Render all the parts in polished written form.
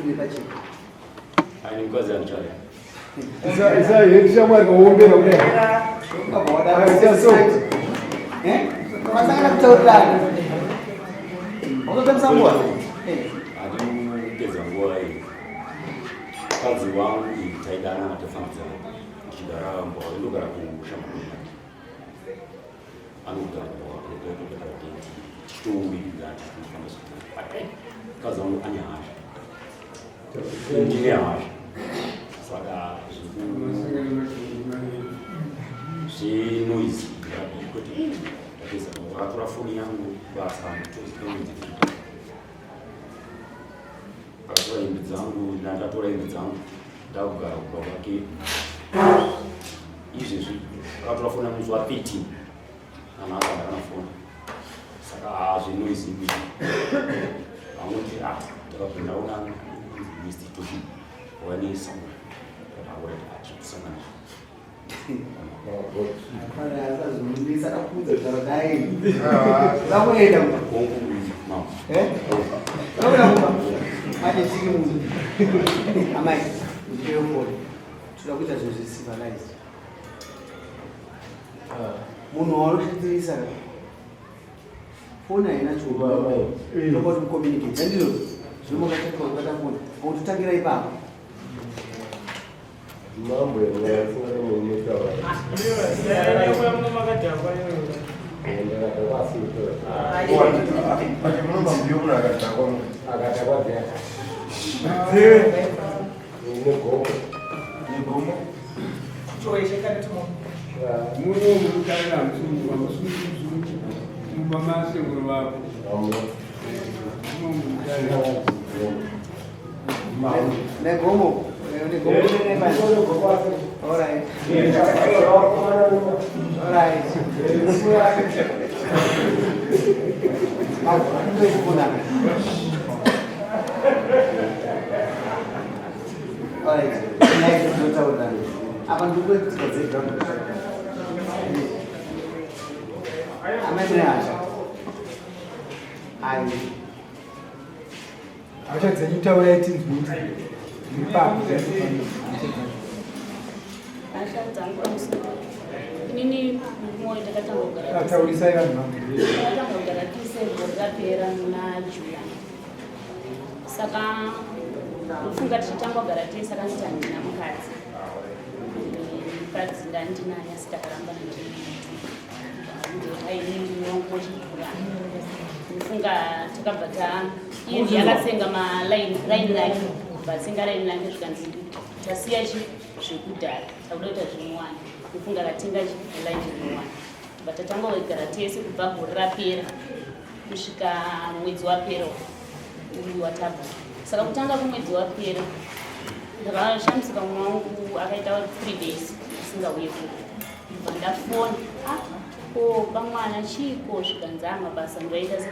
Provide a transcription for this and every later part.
Nepachena. Aine mukadzi andichada. Isa heti shamwari kaombera kudai. Akaita so. Eh? Masangana kutaurirana. Wakatambisa nguva? Eh. Handipedza nguva iyi. Mukadzi wangu iyi taidanana tofambidzana. Tichigara mba ndogara kushamwari. Anogara mba ndogara tichitowirirana tichitofamba zvakanaka. Mukadzi wangu ane hasha. Ndine hasha. Saka zvenoise kuti ndapedza vakatora foni yangu basa vakatora hembe dzangu ndandatora hembe dzangu ndakugara kumba kwake izvezvi vakatora foni yangu musi wa 13 nanhasi handakana foni saka zvenoise vanoti ah ndakabva ndaona Mr. Toshi wanisa ndakaura achikusangana. Hapana asazomumisa akudza kutaura dai. Vakuenda kumba. Mama. Eh? Vakuenda kumba. Manje chiri munhu. Amai, ndiyo phone. Toda kuita zvinhu zviri civilized. Munhu waunoshatirisa ka. Foni haina chuma. Nobody will communicate. Handizvo? Zvino makatanga kubata foni. Wototangira ipapo. Mambo yasingana Muno murutarira mumba masekuru vako. Muno murutarira. Negomo. Negomo nebani. All right. All right. All right. Apa ndikuitika dzega. Amai mune hasha. Ai. Hasha dzenyu taurai tinzwe kuti ipapo Hasha dzangu pamusoro. Inini mumoyo ndakatanga kugara. Taurisai vanhu vangu. Ndakatanga kugara tise gore rapera muna July. Saka ndofunga tichitanga kugara tese akanditi handina mukadzi. Mukadzi ndandinaye asi takarambana ndinofunga takabva ta iye ndiye akatsenga malaini raini rake vatsenga raini rake zvikanzi tasiya chi zvekudhara takuda kuita zvinyowani ndofunga akatenga chi laini rinyowani but tatanga kugara tese kubva gore rapera kusvika mwedzi wapera uyu watabva saka kutanga kwemwedzi wapera ndakashamisika mumwe wangu akaita 3 days asingauye kuno. Ndibva ndafona, ah ko bamwana chiiko? Zvikanzi ah mabasa ndoaita se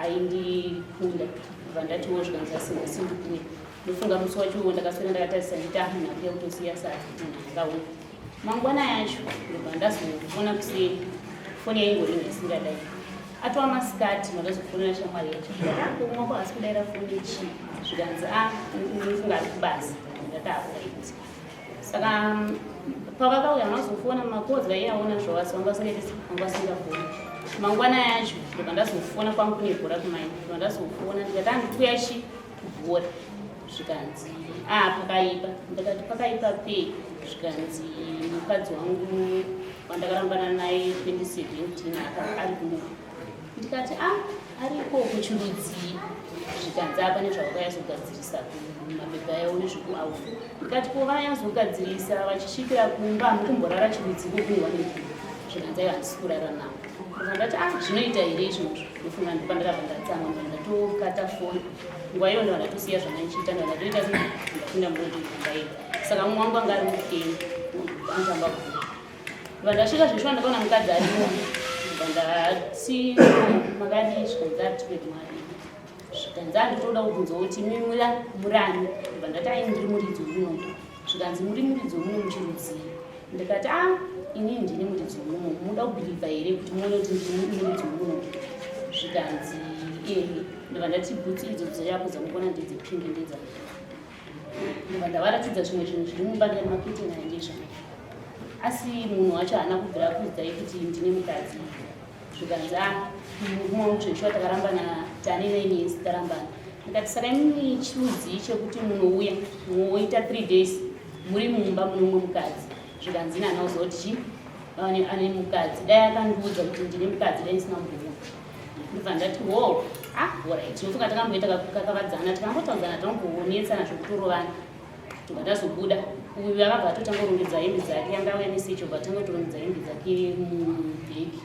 aindikunda. Ndibva ndatiwo zvikanzi asingasindikuya. Ndofunga musi wacho ndakaswera ndakatarisa nditi ah munhu akuya kutosiya saka munhu akauya. Mangwana yacho ndobva ndazofona kuseni, foni yaingoringa isingadai. Atova masikati ndakazofonera shamwari yacho zvikati ah ko mwako haasi kudaira foni chii? Zvikanzi ah unofunga ari kubasa. Ndati akudaidzi. Saka pavakauya mazofona makodzi vaiaona zvavasi vanga vasingaiti vanga vasingafoni. Mangwana yacho ndobva ndazofona kwangu kune bhora kumaini ndobva ndazofona ndikati andikuya chi kubhora zvikanzi ah pakaipa. Ndikati pakaipa pei? Zvikanzi mukadzi wangu wandakarambana naye 2017 ari kuno. Ndikati ah ariko kuchirudzii? Zvikanzi apa nezvavakayazogadzirisa mapepa yavo nezvekuaufu. Ndikati ko vayazogadzirisa vachisvikira kumba hamukumborara chirudziko kune vanenge? Zvikanzi aiwa handisi kurara navo. Ndikabva ndati ah zvinoita here izvozvo? Ndofunga ndopandakabva ndatsamwa ndobva ndatokata foni. Nguva iyo ndobva ndatosiya zvandaichiita ndobva ndatoita sei ndapinda murodhi ndaenda. Saka mumwe wangu anga ari muKenya anotamba bhora. Ndobva ndasvika zveshuwa ndakaona mukadzi arimo. Ndobva ndati makadii? Zvikanzi atiwe Mwari. Zvikanzi anditoda kubvunza kuti imi murani? Ndobva ndati ai ndiri muridzi wemuno. Zvikanzi muri muridzi wemuno muchirudzii? Ndikati ah inini ndini muridzi wemuno. Munoda kubhilivha here kuti muone kuti ndini muridzi wemuno? Zvikanzi ehe. Ndobva ndati bhutsu idzo dziriapo dzamukuona ndedzepingi ndedzangu. Ndobva ndavaratidza zvimwe zvinhu zviri mumba ndikati maketeni aya ndezvangu. Asi munhu wacho haana kubvira akuudzai kuti ndine mukadzi. Zvikanzi a ah, murume wangu zveshuwa takarambana tane 9 years tarambana. Ndikati saka imimi chiudzii chekuti munouya moita 3 days muri mumba mune umwe mukadzi. Zvikanzi nana uzoti chii ane mukadzi dai akandiudza kuti ndine mukadzi dai ndisina kubvuma. Ndobva ndati wo ah orit ndofunga takamboita kakavadzana tikambotaudzana tambonetsana zvekutorovana tobva tazobuda. Uyu akabva atotanga kurongedza hembe dzake anga auya nesecho obva atanga kutorongedza hembe dzake mubhegi.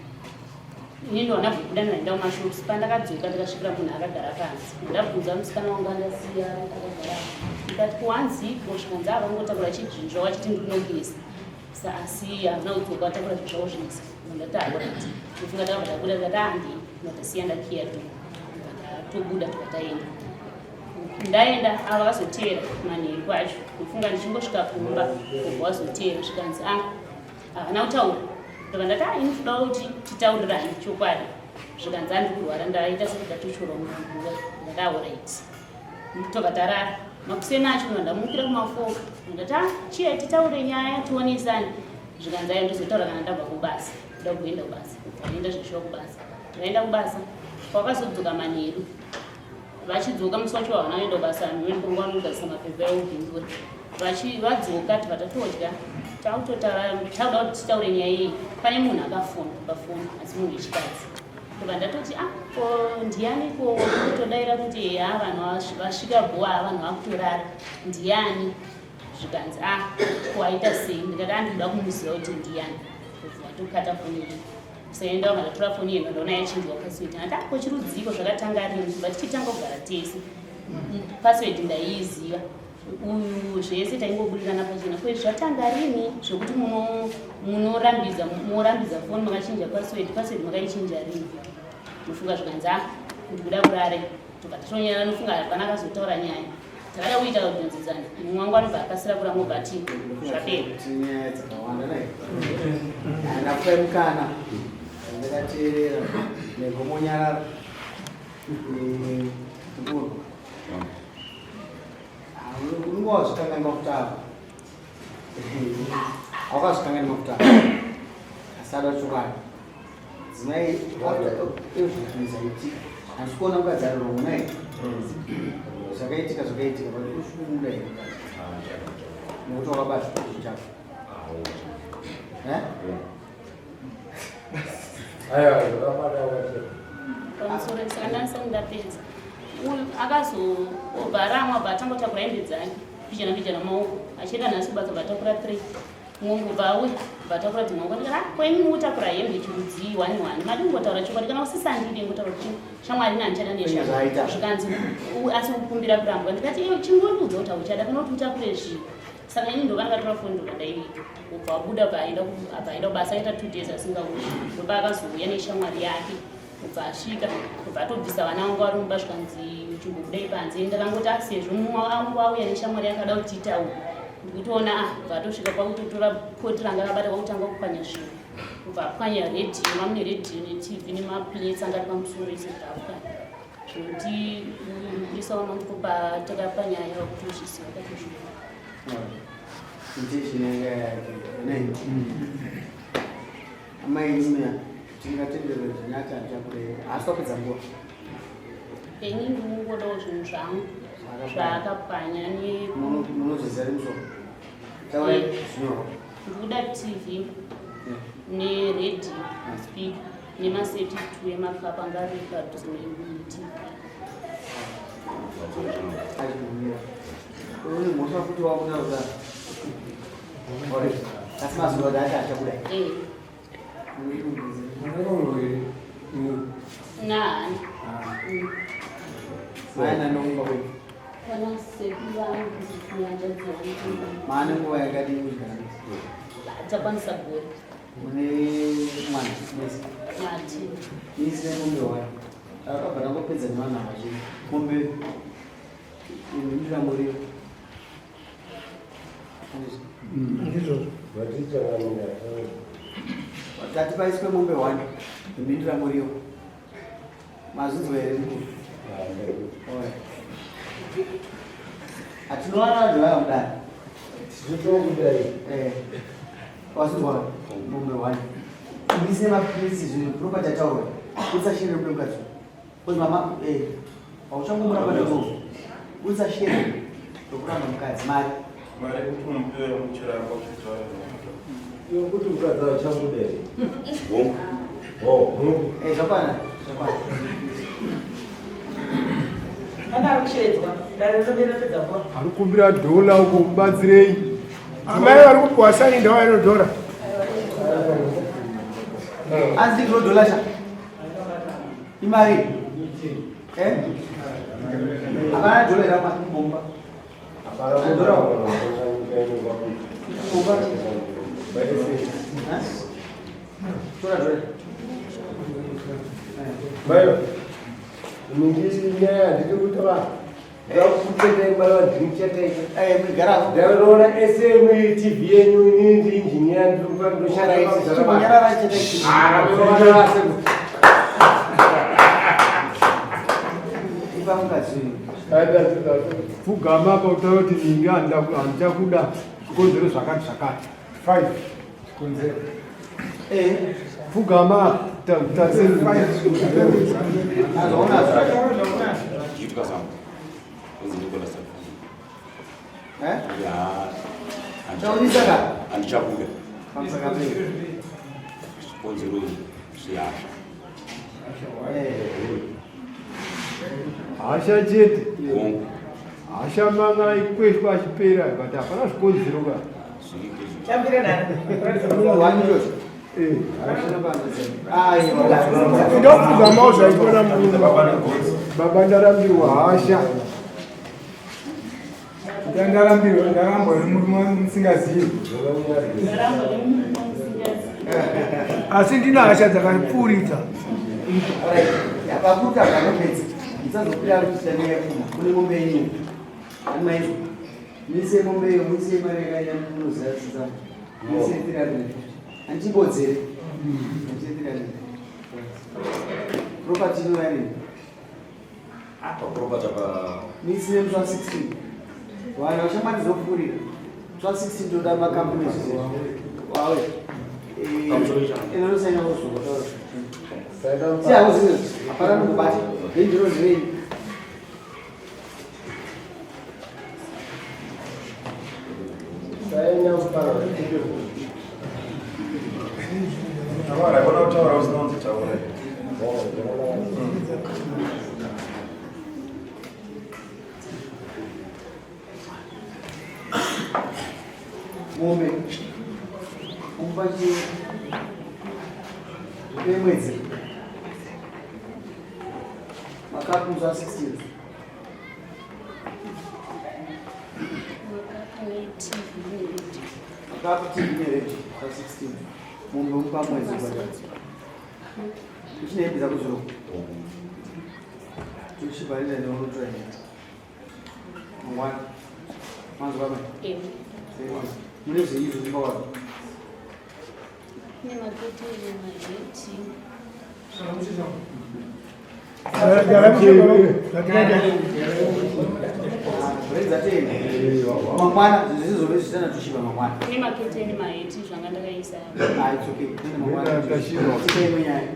Ini ndo ndabva ndaenda kumashops pandakadzoka ndikasvikira munhu akagara panze. Ndabvunza musikana wangu andasiya akagara ndikati kuwanziko zvikanzi ava vangotakura chizvinhu zvavo achiti ndikunogeza. Asi havana kudzoka vatakura zvinhu zvavo zvese. Ndati alright. Ndofunga takabva tabuda ndikati handi ndasiya ndakiya do. Tobuda tobva taenda. Ndaenda ava vazoteera manheru kwacho. Ndofunga ndichingosvika kumba ubva wazoteera zvikanzi ah havana kutaura. Ndobva ndati ah ini toda kuti titaurirane chokwadi. Zvikanzi andiri kurwara ndaita sekuti ndatochorwa muguva. Ndati alright. Tobva tarara. Makuseni acho ndobva ndamukira kumafoka. Ndati ah chiya titaure nyaya tionesane. Zvikanzi ayo ndozotaura kana ndabva kubasa. Ndoda kuenda kubasa. Ndaenda zveshuwa kubasa. Ndaenda kubasa. Kwakazodzoka manheru. Vachidzoka musi wacho havana kuenda kubasa vanhu vanogadzisa mapepa eubhindura. Vadzoka tibva tatodya takutotaura takuda kuti titaure nyaya iyi. Pane munhu akafona pafoni asi munhu wechikadzi. Ndobva ndatoti ah ko ndiyani ko kutodaira kuti eya vanhu vasvika bhoa vanhu vakutorara ndiyani zvikanzi ah ko aita sei ndikati andikuda kumuziva kuti ndiyani watokata foni iyi kusaenda wanga ndatora foni iyi ndaona yachinjwa password ndati ah ko chirudziko zvakatanga rini but tichitanga kugara tese password ndaiiziva uyu zvese taingobudirana pachena ko zvatanga rini zvekuti munorambidza morambidza foni makachinja password password makaichinja rini nofunga zvikanzi ah ndikuda kurare tobva tatonyara nofunga hapana akazotaura nyaya takada kuita kubvunzidzana mumwe wangu anobva akasira kuramwa but zvapera. Nyaya dzakawanda naye ndakupai mukana ndakateerera negomonyarara mukuru unenge wazvikanganwa kutaura awakazvikanganwa kutaura asi ada chokwadi dzimai everything zvaitika handisi kuona mukadzi ari wrong nai zvakaitika zvakaitika but uchikumuda here mukadzi nekuti wakabata chikozo chako Aiwa, zvakabata wacho. Pamusoro saka ndandisati ndapedza. Uyu akazobva aramwa bva atangotakura hembe dzake mbijana mbijana maoko achienda nhasi kubasa bva atakura 3 mwongo bva auya bva atakura dzimwe ngo ndikati ah ko imi mukutakura hembe chirudzii one one madi kungotaura chokwadi kana usisandide ngotaura kuti shamwari ini handichada Zvaita. neshamwari zvikanzi asi kukumbira kurambwa ndikati iwe chingondiudza kuti hauchada kana kuti utakure zvii Saka ini ndobva ndakatora foni ndobva ndaiviga. Ubva wabuda ubva aenda abva aenda kubasa aita 2 days asingauyi. Ndopa akazouya neshamwari yake ubva asvika ubva atobvisa vana vangu vari mumba zvikanzi chimbobudai panze. Ndakangoti ah sezvo mumwe wangu auya neshamwari yake ada kuti titaure. Ndikutoona ah ubva atosvika kwakutotora poti ranga akabata kwakutanga kupwanya zvinhu. Ubva apwanya radio mamune radio neTV nemaplates anga ari pamusoro ese ubva apwanya. Zvekuti mupurisa wamambo patakapa nyaya vakutozviziva vakatozviona. Intention yanga yake nei amai imwe tingatenderera zvinyati handichakureva asi wapedza nguva. Ini ndinongodawo zvinhu zvangu zvaakapwanya ne Munozviziva remusoro taurai zvinyorwa. Ndikuda TV neredio speaker nemaseti two emakapa anga ari padhuze neTV. Achibvumira. Une mhosva futi wakutaura. Asi mazuva ati achabuda. Eh, Makaroorwa here? nani. Maana nomumba kwedu. Kana sekuru vangu nehanzvadzi yangu. Maane nguva yakadii kudyana? Takwanisa gore. Mune mwana mwezi. Mati. Isi nemombe wayo. Akabva ndangopedza nevanhu ava chii. Mombe ndira muriwo. Ndizvozvo. Vatichangamira. Tati paiswe mombe 1 imindira muriwo. Mazvinzwa here mukuru? Hatinowana vanhu vaya mudare. Tinotokuda Eh. Wazvinzwa mombe one. Mise mapilisi zvinhu property ataurwa. Usashere kule mukadzi. Because mama eh hauchangomuramba ndozvo. Usashere ndokuramba mukadzi mari. Mari kuti umupe muchiramba uchitaura. Yokuti mukadzi achabuda here? Hongu. Oh, hongu. Eh zvakwana zvakwana. Pane ari kushevedzwa dare rinopedza nguva. Ari kukumbira dhola uko, mubatsirei. Amai vari kupiwa saini ndawa inodhora. Anzi ndiro dola sha. Imari. Eh? Hapana dola ira bomba. Hapana Dora. Bomba. Bomba. Bomba. Eh? Tora dola. Mayo, ini nyaya handidi kutaura. Ndakutendai baba ndinichataita. Eh, mugara. Ndakaona SM TV yenyu, inini ndi engineer, ndiri ndoshanda pamuzara. Chimbonyarara chete. Ah, ndinoona se. Ipa mukadzi uyu. Pfugama apa utaura kuti ningi handichakuda zvikonzero zvakati zvakati. Five. Chikonzero. Eh, Pfugama tarise. azoona. Chiitika sangu. Kunzi Nicholas Sarkozy. Eh? Ya. Taurisa ka. Handichakuda. Pamusaka pei. Zvikonzero zvehasha. Eh. Hasha chete. Hongu. Hasha manga ikweshwa achipera, but hapana zvikonzero ka. Zviripo izvo. Tambire nani? Munhu wani ichocho. Eh. Aiwa. Ndopfugamawo zvaitwa namurume. Baba negotsi. Baba, ndarambirwa, hasha. Ndarambirwa, ndarambwa nemurume musingazivi. Ndaramba nemurume musingazivi. Asi ndina hasha dzakapfuuridza. Pakuti akanopedza musazokwira kuita nyaya yepfuma kune mombe yenyu ani maizvo muise mombe iyo, muise mari yakaenda munozadzisa, muise 350 handichibodzere, muise 350. Property inoya nini? Apa property apa. Muise musi wa 16, vanhu vachamandizopfuurira musi wa 16, toda makambuni zvizvi wawe inonosaina kuzokotaura si hauzvizvi, hapana nokubata vendiro zvenyu. Saina mupana. Tawara, ikona kutaura usina kunzi taura. Oh, Mombe umupa pemwedzi makapu musi wa 16. Makapu neTV neredio. Makapu, TV neredio pa 16, mombe umupa mwedzi ubhadhara uchine hembe dzako zviro tuchibharira neunotora mangwana, manzwa mai? Ewe. Mune zveizvo zvimba wako? Nemaketeni, maheti. Gara zvatikaita. Redza tena mangwana, zvizvizove zvichitana tushiva mangwana. Nemaketeni, maheti zvanga ndakaisa. Ah, it's okay. Nene mangwana. Tashiva. Tika imwe nyaya.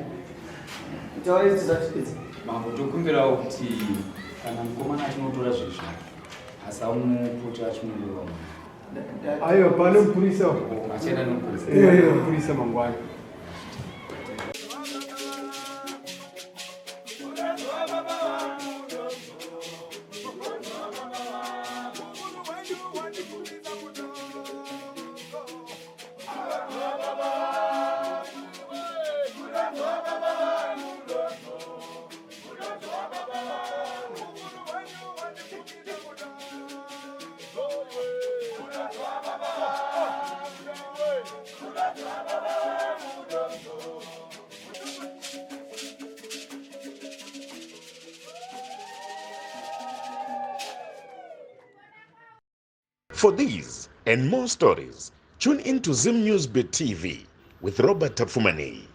Taura tisati. Mambo, tokumbirawo kuti kana mukomana achinotora zvinhu zvake asamupota achinoreva munhu. Aiwa, pane mupurisa. Achienda nemupurisa. Eh, mupurisa mangwana. For these and more stories, tune in to Zim News Bit TV with Robert Tafumani.